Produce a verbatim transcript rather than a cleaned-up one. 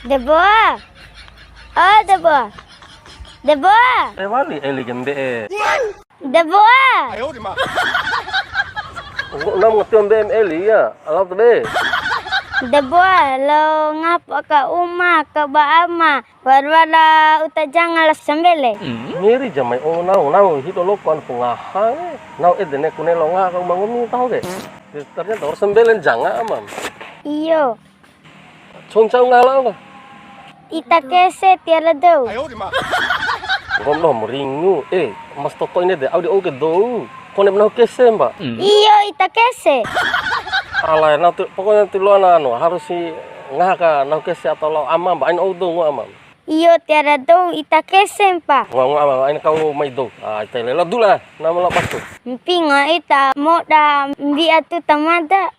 Deboa. Oh, Deboa. Deboa. Eh, wali eli ke mbe'e. Deboa. Nggomi nggori mbe'e eli ya, alam tu be. Deboa, lao ngaha pu aka uma, aka ba ama. Wara-wara uta janga la sambele. Ngeri ja mai, oh, nahu, nahu hido loko anu ngaha. Nahu ede ne'e ku ne'e lao ngaha aka uma nggomi taho ke. Ternyata wa'ur sambele janga amam. Iyo. Cou ncau ngaha lao ka? Ita kese tiwara dou. Nggomi doho ma ringu. Eh, mas toto ine de, au di ou ke dou. Kone ba nahu kese, Mba. Iyo, ita kese. Alai, nahu tu, pokoknya ti loa na anu, harus si ngaha ka nahu kese atau lao ama, Mba. Aina ou dou, ngoa ama. Iyo, tiwara dou ita kese, Mpa. Ngoa, ngoa ama, aina kau mai dou. Ah, ita lela dula, nama la pasu. Mpinga ita moda mbia tu tamada.